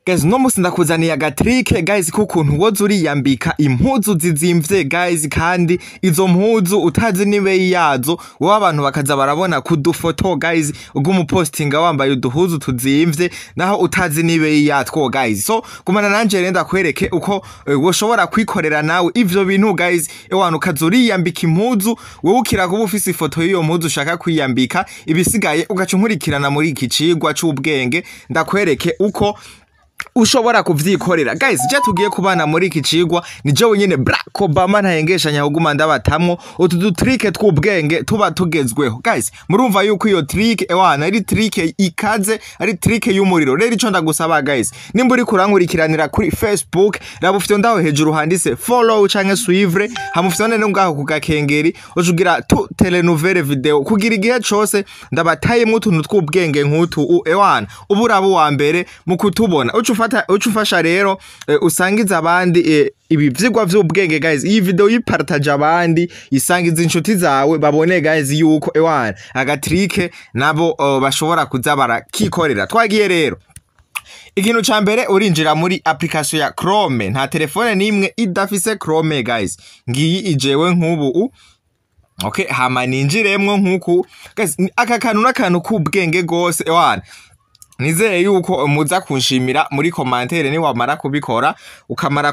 Guys, no musi ndakuzaniye agatrick, guys, k'ukuntu woza uriyambika impuzu zizimvye, guys, kandi izo mpuzu utazi n'ibeyi yazo. Wowe abantu bakaza barabona kudufoto, guys, ugumupostinga wambaye uduhuzu tuzimvye naho utazi n'ibeyi yatwo, guys. So gumana nanje rero ndakwereke uko woshobora kwikorera nawe ivyo bintu, guys. Ewana, ukaza uriyambika impuzu wowe ukira kuba ufise ifoto y'iyo mpuzu ushaka kwiyambika, ibisigaye ugaca unkurikirana muri iki cigwa c'ubwenge, ndakwereke uko ushobora kuvyikorera. Guys, je tugiye kubana muri iki cigwa ni jewe nyene Barack Obama, ntahengeshanya kuguma ndabatamwo utu dutrick tw'ubwenge tuba tugezweho. Guys, murumva yuko iyo trick, ewana, ari trick ikaze, ari trick y'umuriro. Rero ico ndagusaba, guys, nimba uri kurankurikiranira kuri Facebook, raba ufite ndaho hejuru handitse follow canke suivre, hama ufite no ngaho ku gakengeri, ucugira tu telenouvelle video kugira igihe cose ndabatayemwo utuntu tw'ubwenge nk'utu, ewana, ubu uraba uwa mbere mu kutubona. Uca ufata, uca ufasha rero usangiza abandi ibi vyigwa vy'ubwenge. Guys, iyi video yipartage abandi, isangiza inshuti zawe, babone, guys, yuko, ewana, agatrick nabo bashobora kuza barakikorera. Twagiye rero. Ikintu ca mbere, urinjira muri application ya Chrome. Nta telefone nimwe idafise Chrome, guys. Ngiyi ijewe nk'ubu okay, hama ninjiremwo nk'uku. Guys, aka kantu n'akantu k'ubwenge gose, ewana. Nizeye yuko muza kunshimira muri commentaire niwamara kubikora, ukamara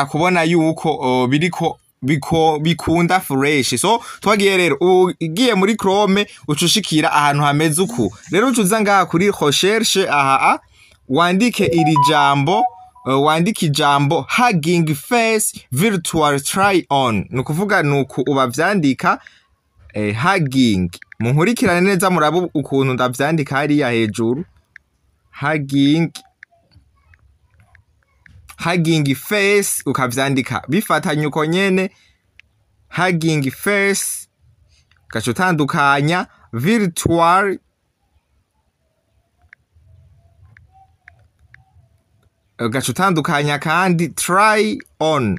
kubona yuko biriko biko bikunda fresh. So twagiye rero. Ugiye muri Chrome, ucushikira ahantu hameze uku. Rero ucuza ngaha kuri recherche aha, wandike iri jambo, wandike ijambo "Hugging Face virtual try on". Ni ukuvuga nuku ubavyandika, hugging, munkurikirane neza murabe ukuntu ndavyandika hariya hejuru, hugging face, ukavyandika bifatanye uko nyene, Hugging Face, ugaca utandukanya, virtual, ugaca utandukanya kandi try on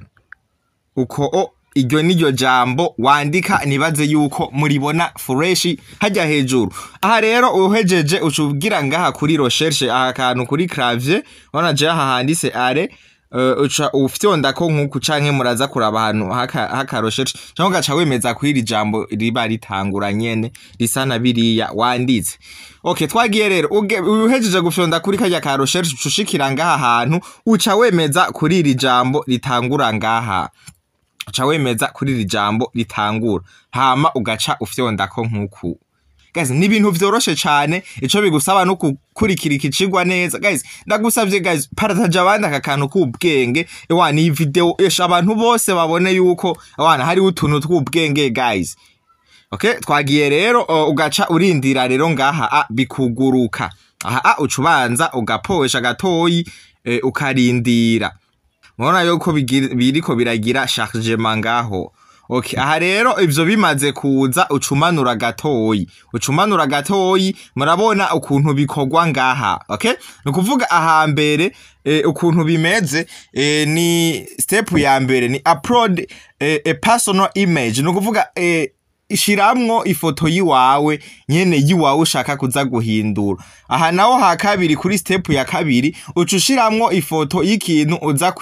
uko. O iryo niryo jambo wandika, nibaze yuko muribona fresh hajya hejuru aha. Rero uhejeje, uca ngaha kuri recherche, aha kantu kuri clavier, urabona je aha handitse are, uca ufyondako nkuku, canke muraza kuraba ahantu haka recherche, canke ugaca wemeza kuri iri jambo riba ritangura nyene risa na biriya wanditse. Okay, twagiye rero. Uhejeje gufyonda kuri karya ka recherche, uca ushikira ngaha hantu, uca wemeza kuri iri jambo ritangura ngaha, uca wemeza kuri iri jambo ritangura, hama ugaca ufyondako nkuku. Guys, ni ibintu vyoroshe cane. Ico bigusaba no gukurikira ikicigwa neza. Guys, ndagusavye, guys, partage abandi aka kantu k'ubwenge. Ewana, iyi video esha abantu bose babone yuko, ewana, hariho utuntu tw'ubwenge, guys. Okay, twagiye rero. Ugaca urindira rero ngaha bikuguruka aha, uca ubanza ugaposha gatoyi, ukarindira. Murabona yuko biriko biragira chargement ngaho. Okay, aha rero ivyo bimaze kuza, ucumanura gatoyi, ucumanura gatoyi. Murabona ukuntu bikorwa ngaha. Okay, ni ukuvuga aha mbere, ukuntu bimeze, ni step ya mbere ni upload a personal image. Ni ukuvuga ishiramwo ifoto yiwawe nyene yiwawe ushaka kuza guhindura. Aha naho ha kabiri, kuri step ya kabiri, uca ushiramwo ifoto y'ikintu uza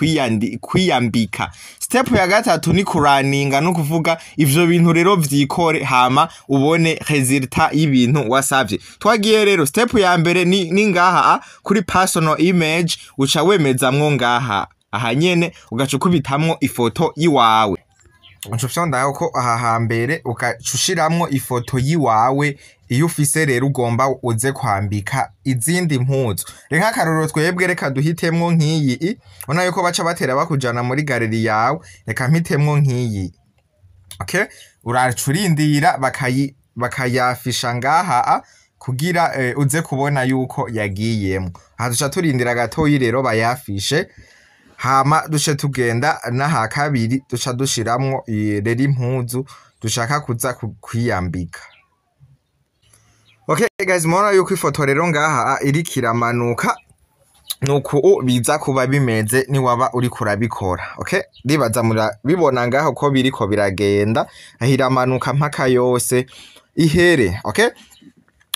kwiyambika. Step ya gatatu ni kuraninga, no kuvuga ivyo bintu rero vyikore, hama ubone résultat y'ibintu wasavye. Twagiye rero. Step ya mbere ni ngaha kuri personal image, uca wemezamwo ngaha aha nyene, ugaca ukubitamwo ifoto yiwawe, uca ufyonda ko aha hambere, ugaca ushiramwo ifoto yiwawe iyo ufise rero ugomba uze kwambika izindi mpuzu. Reka akarorero twebwe, reka duhitemwo nk'iyi. Ubona yuko baca batera bakujana muri galerie yawe. Reka mpitemwo nk'iyi. Okay, uraca urindira bakayafisha ngaha kugira uze kubona yuko yagiyemwo. Aha duca turindira gatoyi rero bayafishe, hama duce tugenda n'aha kabiri, duca dushiramwo rero impuzu dushaka kuza kwiyambika. Okay guys, murabona yuko ifoto rero ngaha iriko iramanuka. Nuku biza kuba bimeze niwaba uriko urabikora. Okay, ndibaza murabibona ngaho ko biriko biragenda, aho iramanuka mpaka yose ihere. Okay.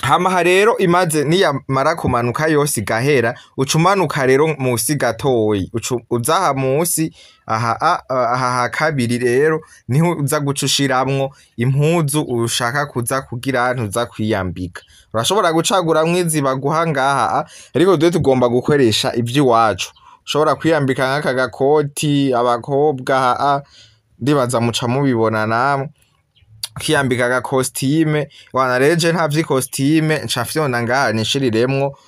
Hama rero imaze niyamara kumanuka yose igahera, uca umanuka rero musi gatoyi, uca uza musi aha aha ha kabiri, rero niho uza guca ushiramwo impuzu ushaka kuza kugira ntuza kwiyambika. Urashobora gucaguramwo izi baguha ngaha, ariko twe tugomba gukoresha ivy'iwacu. Ushobora kwiyambika nk'aka gakoti abakobwa aha, ndibaza muca mubibona namwe, ukiyambika agakositime wana. Rero je nta vy'ikositime, nca fyonda ngaha nishiriremwo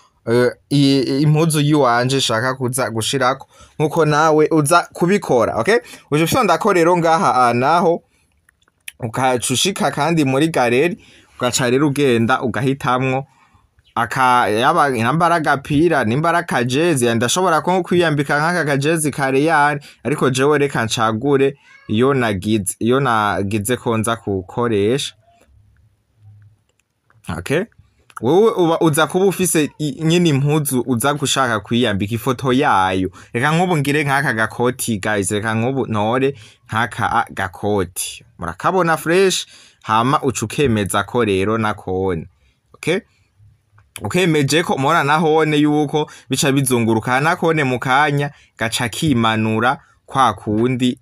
impuzu yiwanje nshaka kuza gushirako, nkuko nawe uza kubikora. Okay, uje ufyondako rero ngaha, naho ukaca ushika kandi muri galerie, ugaca rero ugenda ugahitamwo aka yaba nambara agapira, nimba ari akajezi. Ndashobora ko kwiyambika nk'aka kajezi ka Real, ariko jewe reka ncagure iyo nagize ko nza kukoresha. Okay, wewe uba uza kuba ufise nyene impuzu uza gushaka kwiyambika, ifoto yayo. Reka nk'ubu ngire nk'aka gakoti, guys, reka nk'ubu ntore nk'aka gakoti, murakabona fresh. Hama uca ukemeza ko rero nakone. Okay, ukemeje ko mubona nahone yuko bica bizunguruka, nakone mu kanya gaca kimanura kwa kundi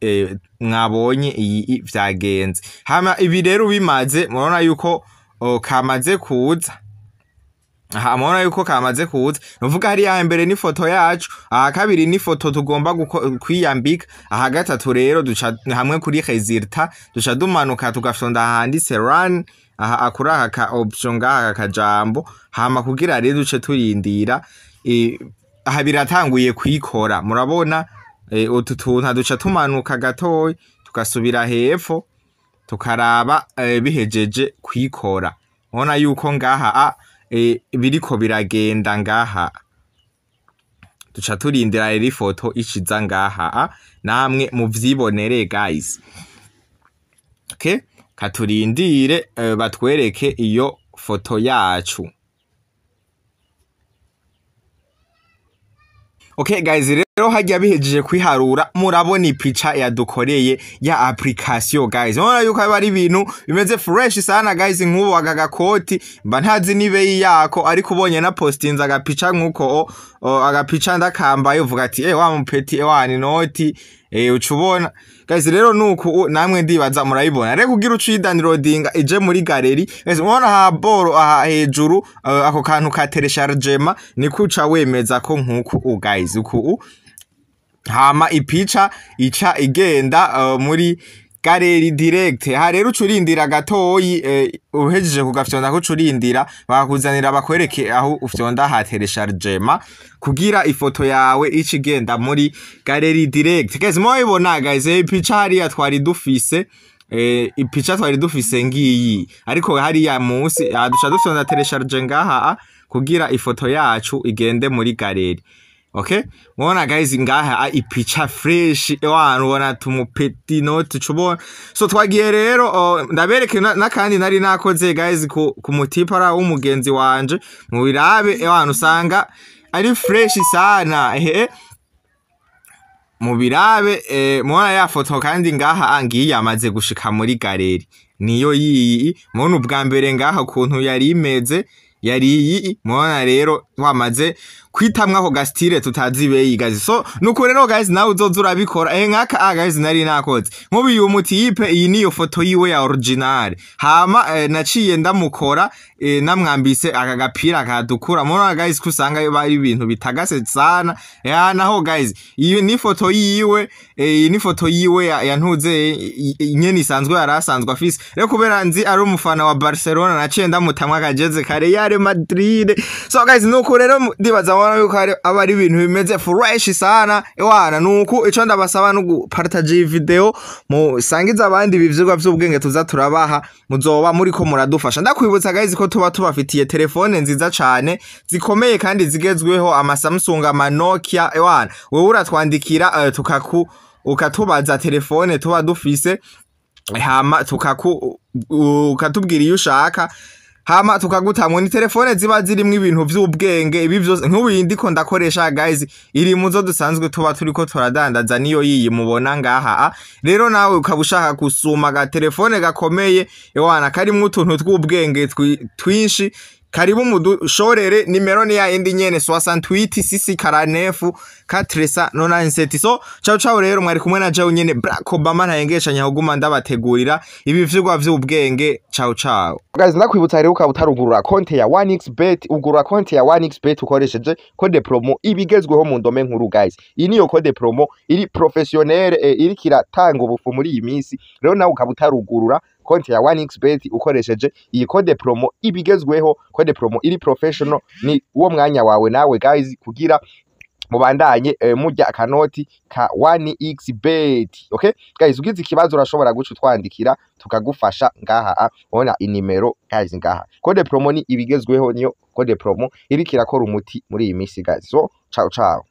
mwabonye iyi vyagenze. Hama ibi rero bimaze, murabona yuko kamaze kuza aha, murabona yuko kamaze kuza. Nuvuga hariya mbere ni foto yacu, aha kabiri ni foto tugomba kwiyambika, aha gatatu rero duca hamwe kuri résultat, duca dumanuka tugafyonda ahanditse run, aha akuri aka ka option ngaha aka kajambo. Hama kugira rero duce turindira, aha biratanguye kwikora, murabona utu tuntu, duca tumanuka gatoyi tugasubira hepfo tukaraba bihejeje kwikora. Ubona yuko ngaha biriko biragenda ngaha, duca turindira rero ifoto iciza ngaha, namwe muvyibonere, guys. Okay, katurindire batwereke iyo foto yacu. Okay guys, rero hajya bihejeje kwiharura, murabona ipica yadukoreye ya application, guys. Murabona yuko aba ari ibintu bimeze fresh sana, guys. Nk'ubu aka gakoti mba ntazi n'ibeyi yako, ariko ubonye na postinze agapica nk'uko agapica ndakambaye, uvuga ati wa mupeti wa ni noti uca ubona, guys. Rero nuku namwe ndibaza murayibona. Rero kugira uci downloadinga ije muri galerie, guys, murabona aha boro aha hejuru, ako kantu ka téléchargement, niko uca wemeza ko nkuku guys, uku hama ipica ica igenda muri galerie direct. Ha rero uca urindira gatoyi, uhejeje kugafyonda ko uca urindira bakuzanira bakwereke aho ufyonda ha téléchargement kugira ifoto yawe ica igenda muri galerie direct. Guys, murabibona, guys, ipica hariya twari dufise, ipica twari dufise ngiyi, ariko hariya munsi duca dufyonda télécharger ngaha kugira ifoto yacu igende muri galerie. Okay, mubona guys ngaha ipica fresh ewana, ubona tumupeti note cubona. So twagiye rero ndabereke n'akandi nari nakoze, guys, ku mutipara w'umugenzi wanje, mubirabe ewana, usanga ari fresh sana. Ehe, mubirabe, mubona ya foto kandi ngaha ngiyi yamaze gushika muri galerie, niyo yiyi. Mubona ubwa mbere ngaha ukuntu yari imeze, yari iyi. Mubona rero wamaze kwitamwa ako ga style tutazi beyi, guys. So nuko rero, guys, nawe uzoza urabikora. Nkaka guys nari nakoze nkubu uyu mutipe, iyi niyo foto yiwe ya original. Hama naciye ndamukora namwambise aka gapira kadukura. Mubona guys ko usanga bari ibintu bitagase sana ya. Naho guys iyi ni foto yiwe, iyi ni foto yiwe ya ntuze nyene isanzwe yari asanzwe afise. Rero kubera nzi ari umufana wa Barcelona, naciye ndamutamwa akajeze ka Real Madrid. So guys, nuko rero ndibaza mubona yuko aba ari ibintu bimeze fresh sana ewana. Nuko ico ndabasaba no gupartage iyi video, musangiza abandi ibi vyigwa vy'ubwenge tuza turabaha, muzoba muriko muradufasha. Ndakwibutsa guys ko tuba tubafitiye telefone nziza cane zikomeye kandi zigezweho, ama Samsung, ama Nokia. Ewana, wewe uratwandikira tukaku ukatubaza telefone tuba dufise, hama tukaku ukatubwira iyo ushaka, hama tukagutamwe. Ni telefone ziba zirimwo ibintu vy'ubwenge ibi vyose, nk'ubu iyi ndiko ndakoresha, guys, iri muzo dusanzwe tuba turiko turadandaza, niyo yiyi mubona ngaha. Rero nawe ukaba ushaka gusuma aga telefone gakomeye ewana karimwo utuntu tw'ubwenge twinshi. Karibu mudushorere, nimero ni ya yindi nyene, 68 649 497. So ciao ciao rero, mwari kumwe na jewe nyene Barack Obama, ntayengeshanya kuguma ndabategurira ibi vyigwa vy'ubwenge. Ciao ciao guys, ndakwibutsa rero, ukaba utarugurura konte ya 1xBet, ugurura konte ya 1xBet ukoresheje code promo ibigezweho mu ndome nkuru. Guys, iyi niyo code promo iri professionnel, iriko iratanga ubufu muri iyi minsi. Rero nawe ukaba utarugurura konti ya 1xBet ukoresheje iyi code promo ibigezweho, code promo iri professional, ni uwo mwanya wawe nawe guys kugira mubandanye murya akanoti ka 1xBet. Okay guys, ugize ikibazo urashobora guca utwandikira tukagufasha. Ngaha ubona inimero guys, ngaha code promo ni ibigezweho, niyo code promo iriko irakora umuti muri iyi minsi guys. So ciao ciao.